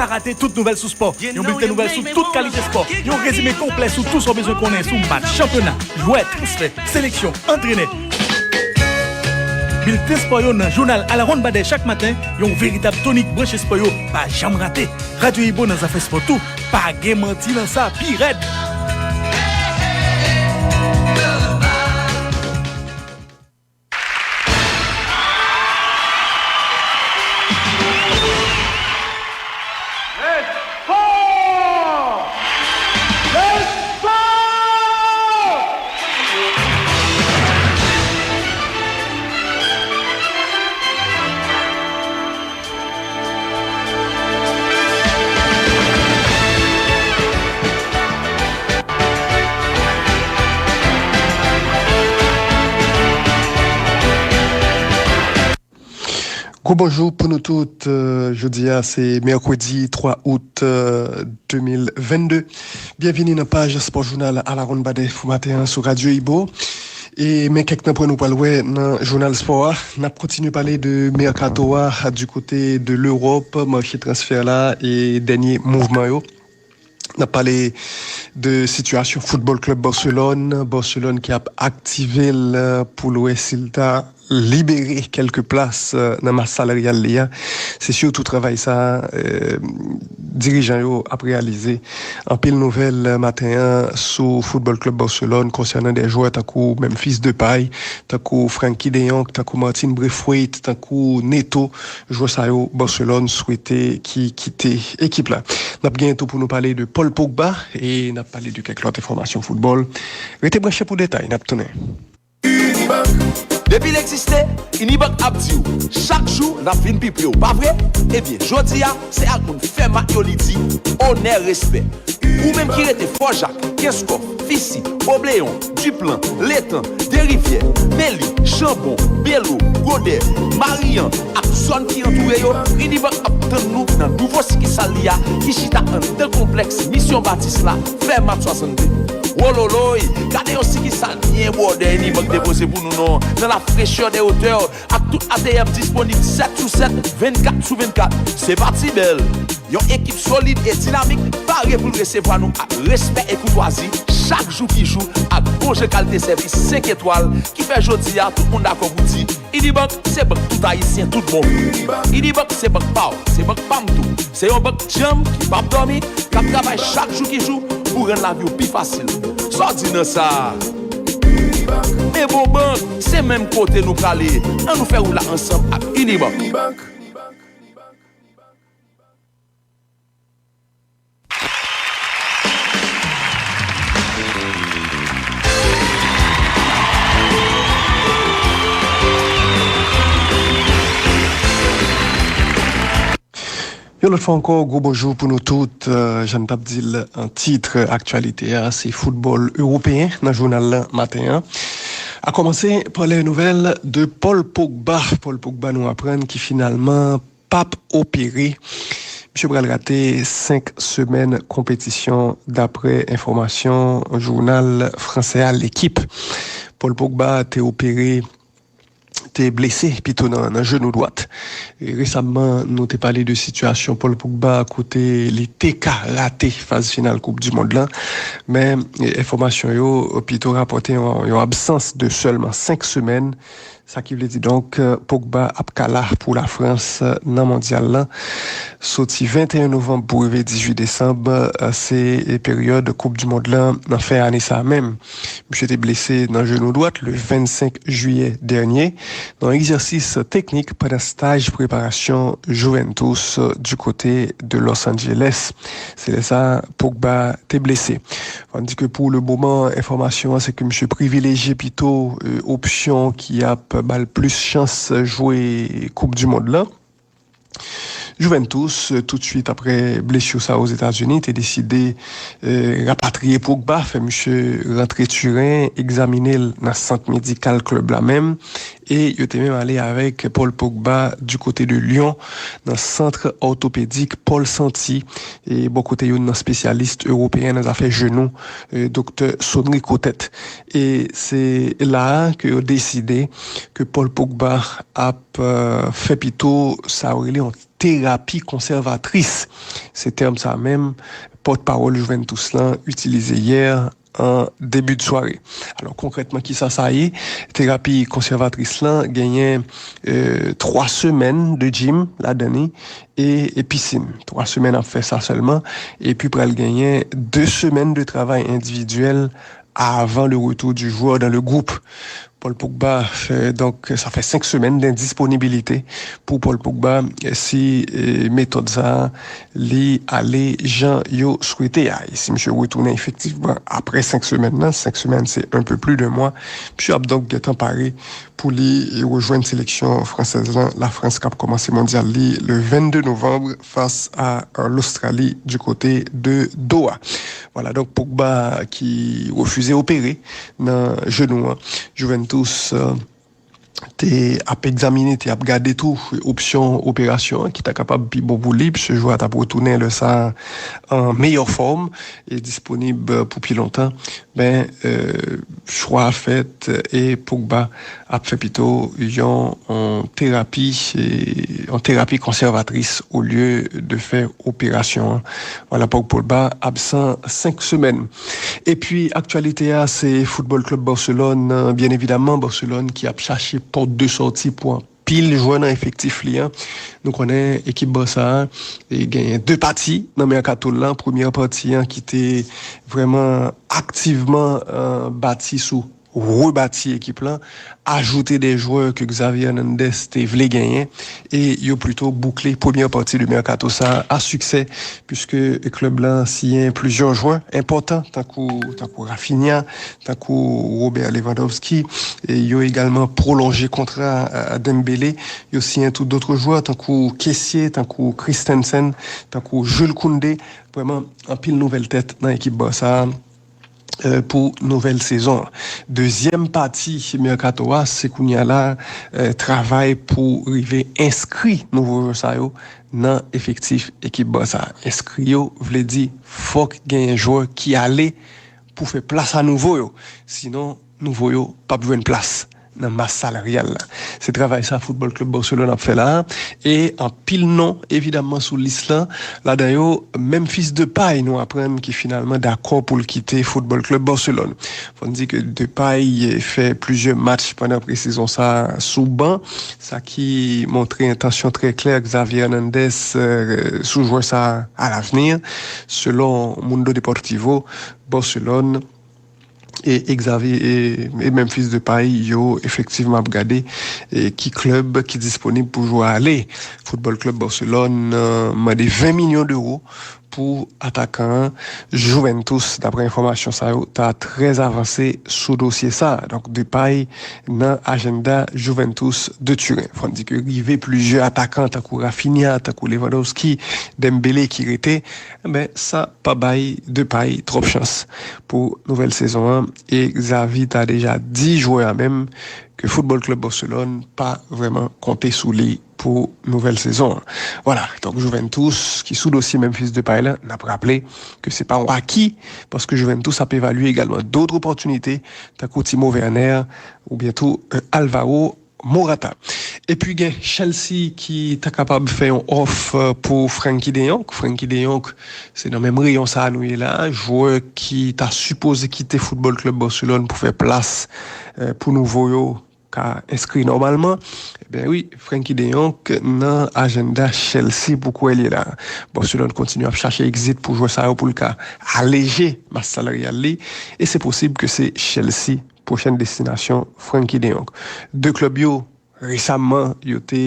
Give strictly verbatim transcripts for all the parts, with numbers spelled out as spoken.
Pa rate tout nouvèl sou spò. Yon bilten nouvèl sou tout kalite spò. Yon rezime konplè sou tout sa w bezwen konnen sou match, chanpyona, jwè, transfè, seleksyon, antrenè. Bilten spò yo nan jounal Alawonnbadè chak maten, yon veritab tonik branche spò yo pa janm rate. Radyo Ibo nan zafè spò tou, pa gen manti nan sa, pi rèd. Sport! Sport! Gwo bonjou pou nou tout. Euh, jodi a, se mèkredi twa out, euh, de mil vennde. Byenvini nan paj Spò Jounal Alawonnbadè pou maten an sou Radyo Ibo. E men kèk nan pwen nou pral wè nan jounal spò a. N ap kontinye pale de mèkato a, du kote de Lewòp, mache transfè la e dènye mouvman yo. N ap pale de sitiyasyon Football Club Barcelone. Barcelone ki ap aktive l pou l wè si l ta libere kèlke plas, euh, nan mas salaryal li a. Se sitou travay sa, euh, dirijan yo ap reyalize. Anpil nouvèl, euh, maten an sou Football Club Barcelone konsènan de jwè tankou Memphis Depay, tankou Frenkie de Jong, tankou Martin Braithwaite, tankou Neto. Jwè sa yo Barcelone swete ki kite ekip la. N ap gen tou pou nou pale de Paul Pogba e n ap pale de kèk lòt enfòmasyon foutbòl. Rete branche pou detay, n ap tounen. Unibank. Depi l egziste, Unibank ap di w, chak jou n ap vin pi pre w, pa vre? Ebyen, jodi a, se ak moun Fèmat yo li di, onè, respè. Ou menm ki rete Fò Jak, Kenskòf, Fisi, Obleyon, Diplan, Letan, Derivyè, Meli, Chanbon, Belo, Gode, Mariyan ak zòn ki antoure yo, Unibank ap tann nou nan nouvo sikisal li a ki chita anndan konplèks Misyon Batis la, Fèmat swasannde. Wololoy, gade yon sikisal byen bwòdè Unibank depoze pou nou non, nan la frechè dè otè, ak tout A T M disponib sèt sou sèt, vennkat sou vennkat. Se pa ti bèl! Yon ekip solid e dinamik pare pou l resevwa nou ak respè e koutwazi chak jou ki jou ak bon jan kalite sèvis senk etwal ki fè jodi a tout moun dakò pou di Unibank se bank tout Ayisyen tout bon vre. Unibank se bank pa w, se bank pa m tou. Se yon bank djanm ki p ap dòmi, k ap travay chak jou ki jou pou rann lavi w pi fasil. Sa w di nan sa a? Men bon bank, se menm kote nou prale. Ann nou fè wout la ansanm ak Unibank. Yon lòt fwa ankò, gwo bonjou pou nou tout. Euh, jan n t ap di l an tit aktyalite a, se foutbòl ewopeyen nan jounal la maten an. A kòmanse pa lè nouvèl de Paul Pogba. Paul Pogba, nou aprann ki finalman p ap opere. Misye pral rate senk semèn konpetisyon, daprè enfòmasyon jounal fransè a L'Équipe. Paul Pogba te opere, te blese pito nan, nan jenou dwat. E resamman, nou te pale de sitiyasyon Paul Pogba kote li te ka rate faz final Koup di Mond lan. Men, e, enfòmasyon yo pito rapòte yon, yon absans de sèlman senk semèn. Sa ki vle di donk, Pogba ap ka la pou Lafrans nan mondyal lan. Soti venteyen novanm pou rive dizuit desanm, se peryòd Koup di Mond lan nan fen ane sa a menm. Misye te blese nan jenou dwat le vennsenk jiyè dènye, nan yon egzèsis teknik pandan staj preparasyon Juventus du côté de Los Angeles. Se lè sa a Pogba te blese. Fò n di ke pou le moman, enfòmasyon an, se ke misye privilejye pito, e, opsyon ki ap ba l plis chans jwe Koup di Mond lan. Juventus, e, toutswit apre blesi sa Ozetazini, te deside, e, rapatriye Pogba, fè misye rantre Tiren, egzamine l nan sant medikal klèb la menm. E yo te menm ale avèk Paul Pogba du côté de Lyon, nan sant òtopedik Paul Santy, e bò kote youn nan espesyalis ewopeyen nan zafè jenou, e, doktè Sonnery Cottet. E se la a ke yo deside ke Paul Pogba ap, e, fè pito sa yo rele yon terapi konsèvatris. Se tèm sa menm pòtpawòl Juventus lan itilize yè an debi de sware. Alò, konkrètman, kisa sa ye? Terapi konsèvatris lan genyen e, twa semèn de gym ladan li e, e pisin. Twa semèn ap fè sa sèlman, epi pral genyen de semèn de travay endividyèl avan le retour du joueur dans le groupe. Paul Pogba fè, donk, sa fè senk semèn d'endisponibilite pou Paul Pogba, si e, metòd sa a li ale jan yo swete a. E si misye retounen efektivman apre senk semèn nan, senk semèn se un peu plus d'un mois, misye ap donk gentan pare pou li rejwenn seleksyon fransèz lan, Lafrans k ap kòmanse mondyal li le vennde novanm fas a Lostrali du kote de Doha. Vwala, donk Pogba ki refize opere nan jenou an. Juventus e, te ap egzamine, te ap gade tou opsyon operasyon an ki ta kapab pi bon pou li, piske jwè a t ap retounen lè sa a an meyè fòm e disponib pou pi lontan. Men e, chwa a fèt e Pogba ap fè pito yon, yon terapi, e, yon terapi konsèvatris olye de fè operasyon an. Vwala, Paul Pogba absan senk semèn. Epi, aktyalite a, se Football Club Barcelone, byen evidaman, Barcelone ki ap chache pòt de sòti pou anpil jwè nan efektif li an. Nou konnen ekip Barça a e, genyen de pati nan mèkato l lan. Premyè pati an ki te vrèman aktivman e, bati sou rebati ekip lan, ajoute de jwè ke Xavi Hernandez te vle genyen, e yo plito boukle premyè pati de mèkato sa a a siksè, piske klèb lan siyen plizyè jwè enpòtan, tankou, tankou Raphinha, tankou Robert Lewandowski, e yo egalman pwolonje kontra a Dembélé, yo siyen tou dòt jwè, tankou Kessie, tankou Christensen, tankou Jules Koundé, vrèman, anpil nouvèl tèt nan ekip Barça a e, pou nouvèl sezon an. Dezyèm pati mèkato a, se kounye a la, e, travay pou rive enskri nouvo jwè sa yo nan efektif ekip Barça. Enskri yo vle di fòk genyen jwè ki ale pou fè plas a nouvo yo. Sinon, nouvo yo p ap jwenn plas nan mas salaryal la. Se travay sa Football Club Barcelone ap fè la a. E anpil non, evidaman, sou lis lan. Ladan yo, Memphis Depay, nou aprann ki finalman dakò pou l kite Football Club Barcelone. Fò n di ke Depay fè plizyè match pandan presezon sa a sou ban, sa ki montre entansyon trè klè Xavi Hernandez e, sou jwè sa a alavni. Selon Mundo Deportivo, Barcelone e, e Xavi e, e Memphis Depay, yo efektivman ap gade e, ki klèb ki disponib pou jwè a ale. Football Club Barcelone e, mande ven milyon dewo pou atakan an. Juventus, daprè enfòmasyon sa yo, ta trè avanse sou dosye sa a. Donk, Depay nan ajanda Juventus de Turin. Fò n di ke rive plizyè atakan, tankou Raphinha, tankou Lewandowski, Dembélé ki rete, enben, sa pa bay Depay twòp chans pou nouvèl sezon an. E Xavi ta deja di jwè a menm ke Football Club Barcelone pa vrèman konte sou li pou nouvèl sezon an. Vwala, donk Juventus ki sou dosye Memphis Depay la, n ap raple ke se pa yon aki, paske Juventus ap evalye egalman dòt opòtinite, tankou Timo Werner oubyen tou e, Alvaro Morata. Epi gen Chelsea ki ta kapab fè yon òf e, pou Frenkie de Jong. Frenkie de Jong, se nan menm reyon sa a nou ye la. Jwè ki ta sipoze kite Football Club Barcelone pou fè plas e, pou nouvo yo ka enskri nòmalman. Ebyen wi, Frenkie de Jong nan ajanda Chelsea pou kwè l ye la. Barcelone kontinye ap chache egzit pou jwè sa yo pou l ka aleje mas salaryal li. E se posib ke se Chelsea pwochèn destinasyon Frenkie de Jong. De klèb yo, resaman, yo te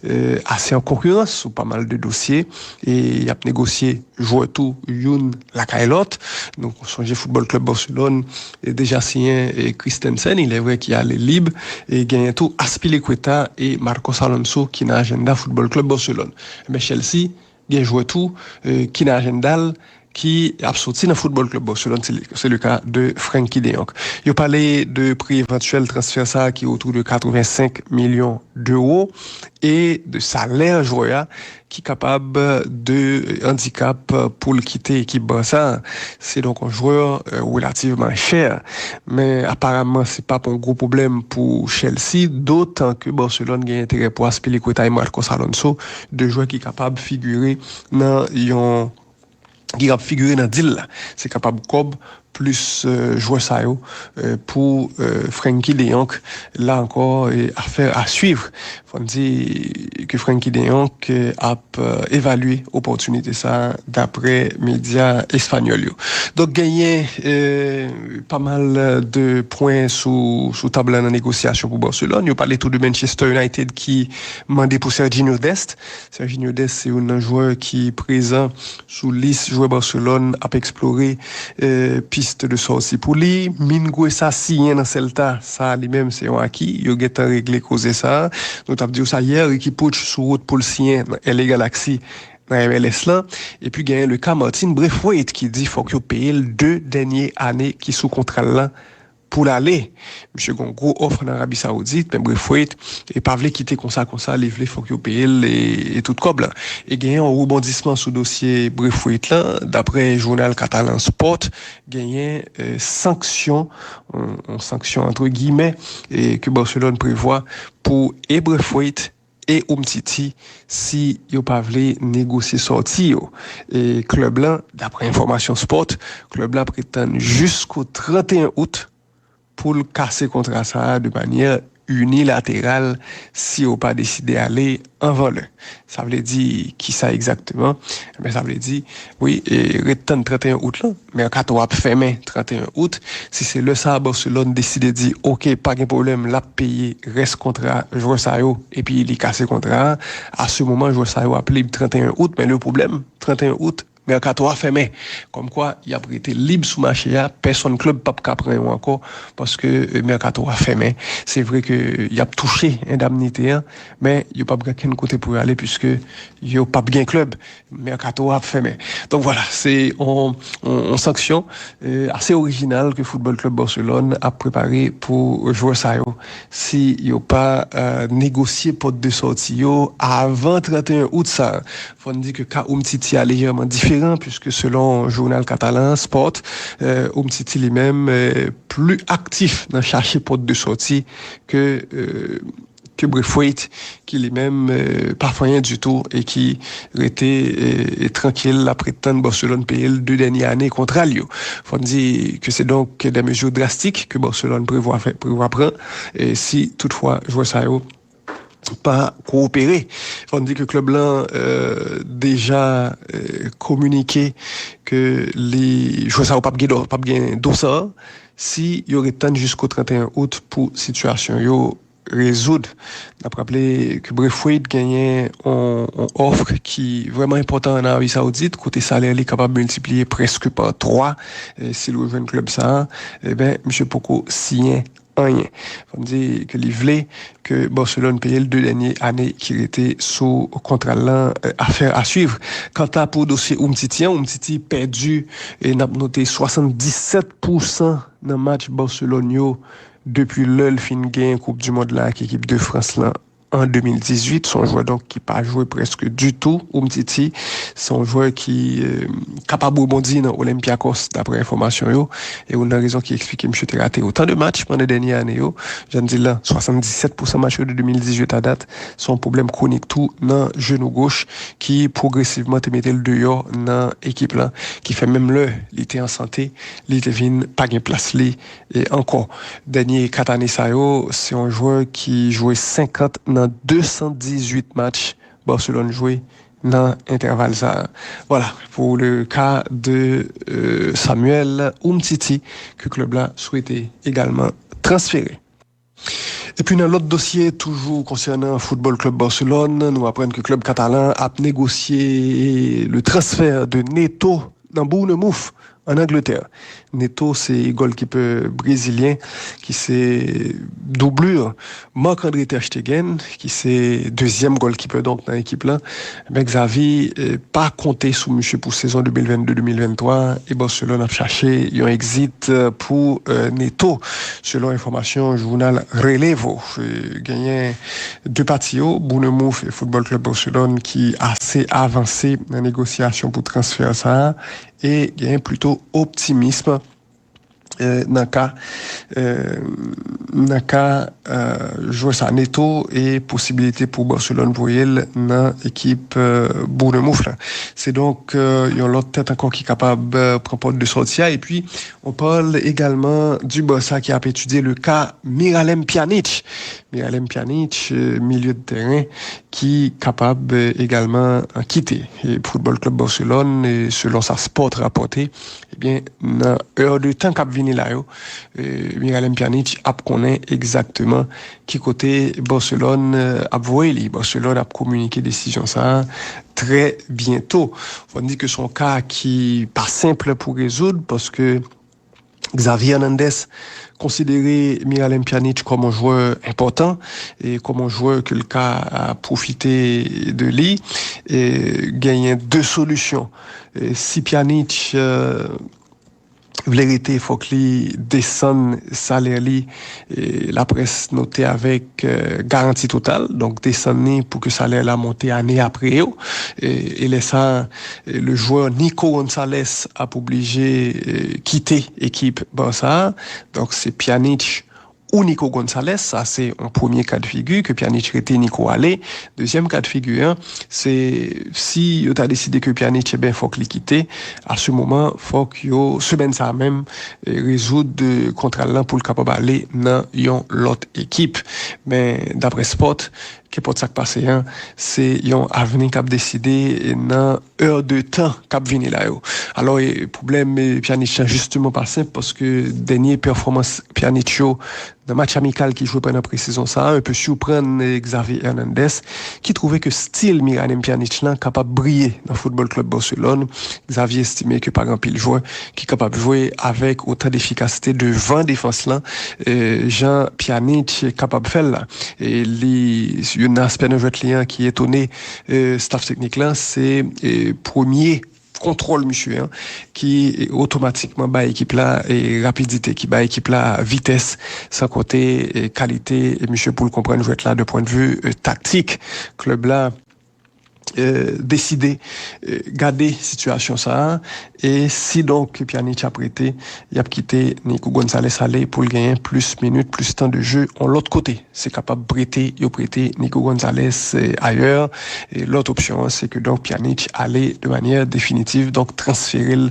e, ase an konkirans sou pa mal de dosye e y ap negosye jwè tou youn lakay lòt. Nou sonje Football Club Barcelone e, deja siyen e, Christensen, il est vrai ki ale lib, e genyen tou Azpilicueta e Marcos Alonso ki nan ajanda Football Club Barcelone. Men Chelsea gen jwè tou e, ki nan ajanda l, ki ap soti nan Football Club Barcelone, se le ka de Frenkie de Jong. Yo pale de pri evantyèl transfè sa a ki otou de katrevensenk milyon dewo e de salè jwè a ki kapab de andikap pou l kite ekip Barça. Se donk yon jwè relativman chè, men aparaman se p ap yon gwo pwoblèm pou Chelsea, dotan ke Barcelone gen enterè pou Azpilicueta e Marcos Alonso, de jwè ki kapab figire nan yon ki ap figire nan dil la. Se kapab kòb plis jwè sa yo pou Frenkie de Jong. La ankò, afè a swiv. Fò n di ke Frenkie de Jong ap evalye opòtinite sa, daprè medya espanyòl yo. Donk, genyen pa mal de pwen sou, sou tab la nan negosyasyon pou Barcelone. Yo pale tou de Manchester United ki mande pou Sergiño Dest. Sergiño Dest se youn nan jwè ki prezan sou lis jwè Barcelone ap eksplore pis de sòti pou li. Mingueza siyen nan Celta, sa li menm se yon aki. Yo gentan regle koze sa. Nou t ap di w sa yè, Riqui Puig sou wout pou l siyen nan L A Galaxy nan M L S lan. Epi genyen le ka Martin Braithwaite ki di fòk yo peye l de dènye ane ki sou kontra l lan pou l ale. Misye gen yon gwo òf ann Arabi Sawoudit, men Braithwaite e pa vle kite konsa konsa, li vle fòk yo peye l e, e tout kòb la. E genyen yon rebondisman sou dosye Braithwaite lan. Daprè jounal katalan Sport, genyen sanksyon, yon sanksyon antre giyimè, e ke Barcelone prevwa pou e Braithwaite e Umtiti si yo pa vle negosye sòti yo. E klèb lan, daprè enfòmasyon Sport, klèb la ap ret tann jisko trannteyen out pou l kase kontra sa a de manyè inilateral si yo pa deside ale anvan lè. Sa vle di kisa egzakteman? Ebyen, sa vle di, wi, e ret tann trannteyen out lan. Mèkato a ap fèmen trannteyen out. Si se lè sa a Barcelone deside di, oke, pa gen pwoblèm, l ap peye rès kontra jwè sa yo, epi li kase kontra a, a se moman, jwè sa yo ap lib trannteyen out. Men le pwoblèm, trannteyen out, mèkato a fèmen. Kòmkwa, y ap rete lib sou mache a, pèsonn klèb p ap ka pran yo ankò, paske mèkato a fèmen. Se vre ke y ap touche endamnite an, men yo p ap gen kenn kote pou yo ale, piske yo p ap gen klèb. Mèkato a ap fèmen. Donk vwala, se yon, yon, yon sanksyon ase orijinal ke Football Club Barcelone ap prepare pou jwè sa yo, si yo pa negosye pòt de sòti yo avan trannteyen out sa. Fò n di ke ka Umtiti a lejèman diferan, piske selon jounal katalan Sport, Umtiti li menm pli aktif nan chache pòt de sòti ke ke Braithwaite, ki li menm pa fè anyen ditou e ki rete e, e trankil, l ap ret tann Barcelone peye l de dènye ane kontra l yo. Fò n di ke se donk de mezi drastik ke Barcelone prevwa fè, prevwa pran, e si toutfwa jwè sa yo pa kowopere. Fò n di ke klèb lan deja kominike ke li, jwè sa yo p ap gen, p ap gen dosar si yo ret tann jisko trannteyen out pou sitiyasyon yo rezoud. N ap raple ke Braithwaite genyen yon, yon òf ki vrèman enpòtan ann Arabi Sawoudit, kote salè li kapab miltipliye prèske pa twa, e si l rejwenn klèb sa a, ebyen, misye poko siyen anyen. Fò n di ke li vle ke Barcelone peye l de dènye ane ki rete sou kontra l lan, affaire à suivre. Kanta pou dosye Umtiti an, Umtiti pèdi, e n ap note, swasanndisèt pousan nan match Barcelone yo depi lè l fin genyen Koup di Mond la ak ekip de Frans lan an de mil dizuit. Se yon jwè donk ki pa jwe prèske ditou. Umtiti, se yon jwè ki e, kapab rebondi nan Olympiakos, daprè enfòmasyon yo. E youn nan rezon ki eksplike misye te rate otan de match pandan dènye ane yo. Jan n di l lan, swasanndisèt pousan match yo de de mil dizuit a dat, se yon pwoblèm kwonik tou nan jenou goch ki pwogresivman te mete l deyò nan ekip lan, ki fè menm lè li te an sante, li te vin pa gen plas li e ankò. Dènye kat ane sa yo, se yon jwè ki jwe senkant nan de san dizuit match Barcelone jwe nan entèval sa a. Vwala, pou le ka de e, Samuel Umtiti, ke klèb la swete egalman transfere. Epi nan lòt dosye, toujou konsènan Football Club Barcelone, nou aprann ke klèb katalan ap negosye le transfè de Neto nan Bournemouth ann Angletè. Neto se gòlkipè brezilyen ki se doublure Marc-André Ter Stegen, ki se dezyèm gòlkipè donk nan ekip lan. Men Xavi eh, pa konte sou misye pou sezon de mil vennde de mil venntwa e Barcelone ap chache yon exit eh, pou eh, Neto, selon enfòmasyon jounal Relevo. Eh, Genyen de pati yo, Bournemouth e Football Club Barcelone ki ase avanse nan negosyasyon pou transfè sa a e genyen plito optimism eh, nan ka eh, nan ka eh, jwè sa Neto e posibilite pou Barcelone voye l nan ekip eh, Bournemouth la. Se donk eh, yon lòt tèt ankò ki kapab eh, pran pòt de sòti a. Epi, on parle également du Barça qui a étudié le cas Miralem Pjanic. Miralem Pjanic, eh, milye de tèren, ki kapab eh, egalman eh, kite eh, Football Club Barcelone, eh, selon sa Sport rapòte. Ebyen, nan è de tan k ap vini la yo, eh, Miralem Pjanic ap konnen egzakteman ki kote Barcelone eh, ap voye li. Barcelone ap kominike desizyon sa a trè byento. Fò n di ke se yon ka ki pa senp pou rezoud, paske Xavi Hernandez konsidere Miralem Pjanic kòm yon jwè enpòtan e kòm yon jwè ke l ka ah, pwofite de li. E genyen de solisyon. E si Pjanic eh, vle rete, fòk li desann salè li. E laprès note avèk eh, garanti total, donk desann li pou ke salè la monte ane apre yo. E, e lè sa, eh, le joueur Nico Gonzalez ap oblije eh, kite ekip Barça a. Donk se Pjanic ou Nico Gonzalez, sa se yon premye ka de figi, ke Pjanic rete, Nico ale. Dezyèm ka de figi an, se si yo ta deside ke Pjanic, e ben, fòk li kite. A se moman, fòk yo, semèn sa a menm, eh, rezoud eh, kontra l lan pou l kapab ale nan yon lòt ekip. Men, daprè Sport, kenpòt sa k pase an, se yon avni k ap deside nan è de tan k ap vini la yo. Alò, eh, pwoblèm eh, Pjanic lan jisteman pa senp, paske dènye pèfòmans Pjanic yo nan match amikal ki jwe pandan presezon sa a, enpe siprann eh, Xavi Hernandez, ki twouve ke stil Miralem Pjanic lan kapab briye nan Football Club Barcelone. Xavi estime ke pa gen anpil jwè ki kapab jwe avèk otan defikasite devan defans lan, eh, jan Pjanic kapab fè l la. E li, youn nan aspè nan jwèt li an ki etone eh, staff teknik lan, se eh, premye kontwòl misye an, ki otomatikman bay ekip la eh, rapidite, ki bay ekip la vitès, san konte eh, kalite eh, misye pou l konprann jwèt la de pwennvi eh, taktik. Klèb la eh, deside eh, gade sitiyasyon sa a. E si donk Pjanic ap rete, y ap kite Nico Gonzalez ale pou l genyen plis minit, plis tan de jeu yon lòt kote. Se kapab prete, yo prete Nico Gonzalez eh, ayè. E lòt opsyon an, se ke donk Pjanic ale de manyè definitiv, donk transfere l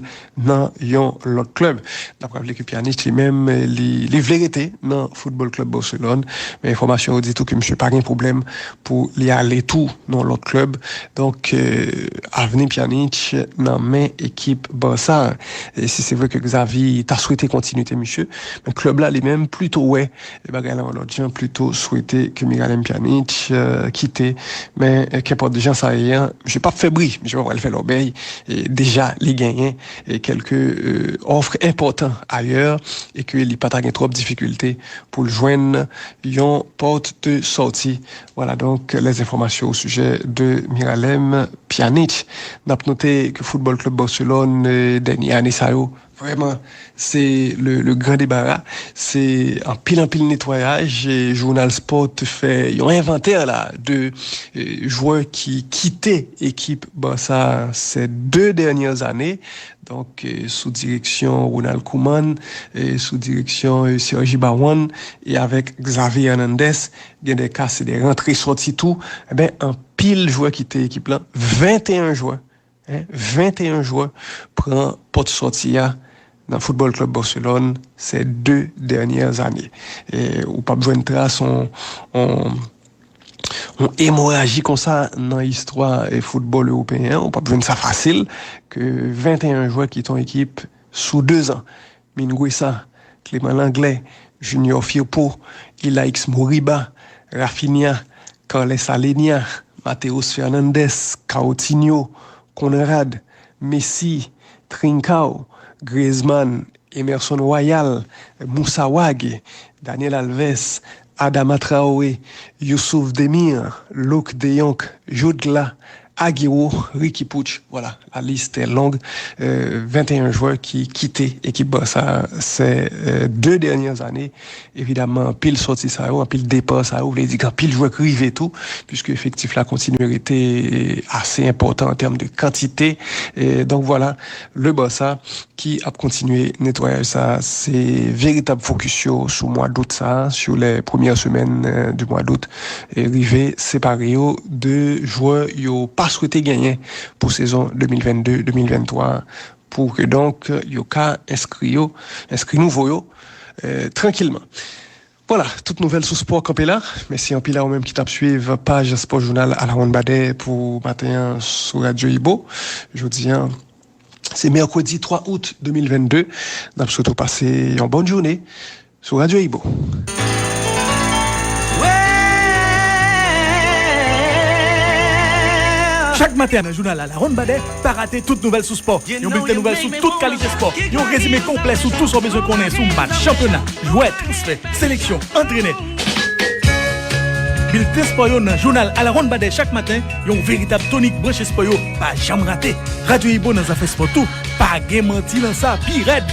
nan yon lòt klèb. N ap raple ke Pjanic li menm, eh, li, li vle rete nan Football Club Barcelone, men enfòmasyon yo di tou ke misye pa gen pwoblèm pou li ale tou nan lòt klèb. Donk, eh, avni Pjanic nan men ekip Barça. E si se vre ke Xavi ta swete kontinite misye, men klèb la li menm plito wè e bagay la yon lòt jan, plito swete ke Miralem Pjanic eh, kite. Men eh, kenpòt jan sa ye an, misye p ap fè bri, misye pa pral fè lòbèy. E deja, li genyen eh, kèlke eh, òf enpòtan ayè e ke li pa ta gen twòp difikilte pou l jwenn yon pòt de sòti. Voilà donc les informations au sujet de Miralem Pjanic. N ap note ke Football Club Barcelone eh, dènye ane sa yo, vrèman, se le, le gran debara. Se anpil, anpil netwayaj. E Jounal Sport fè yon envantè la de eh, jwè ki kite ekip Barça ces deux dernières années. Donk, eh, sou direksyon Ronald Koeman, eh, sou direksyon eh, Sergi Barjuan e avèk Xavi Hernandez, gen de ka se de rantre sòti tou. Eben, anpil jwè kite ekip lan, venteyen jwè, hein, venteyen jwè pran pòt sòti a nan Football Club Barcelone ces deux dernières années. E ou p ap jwenn tras on, on, on emoraji konsa nan istwa eh, foutbòl ewopeyen an. Ou p ap jwenn sa fasil ke venteyen jwè kite yon ekip sou de zan. Mingueza, Clément Lenglet, Junior Firpo, Ilaix Moriba, Raphinha, Carles Aleñá, Mateus Fernandes, Coutinho, Conrad, Messi, Trincao, Griezmann, Emerson Royal, Moussa Wague, Daniel Alves, Adama Traoré, Youssouf Demir, Luuk de Jong, Jude Lahr, Agüero, Riqui Puig. Voilà, la liste est longue. Euh, vingt et un joueurs qui quittaient équipe Barça ces euh, deux dernières années. Evidaman, anpil sòti sa yo, anpil depa sa yo, vle di gen anpil jwè k rive tou, puiske efektif la kontinye rete ase enpòtan an tèm de kantite. E, donk, vwala, le Barça ki ap kontinye netwayaj sa, se veritab fokis yo sou mwa dout sa, sur les premières semaines euh, du mois d'août, e rive separe yo de jwè yo pa swete genyen pou sezon de mil vennde de mil venntwa, pou ke donk yo ka enskri yo, enskri nouvo yo euh, trankilman. Vwala, tout nouvèl sou spò kanpe la. Mèsi anpil a ou menm ki t ap swiv paj Spò Jounal Alawonnbadè pou maten an sou Radyo Ibo. Jodi an, se mèkredi twa out de mil vennde. N ap swete w pase yon bòn jounen sou Radyo Ibo. Chak maten nan jounal Alawonnbadè, pa rate tout nouvèl sou spò. Yon bilten nouvèl sou tout kalite spò. Yon rezime konplè sou tout sa w bezwen konnen sou match, chanpyona, jwè, transfè, seleksyon, antrenè. Bilten spò yo nan jounal Alawonnbadè chak maten, yon veritab tonik branche spò yo pa janm rate. Radyo Ibo nan zafè spò tou, pa gen manti nan sa, pi rèd.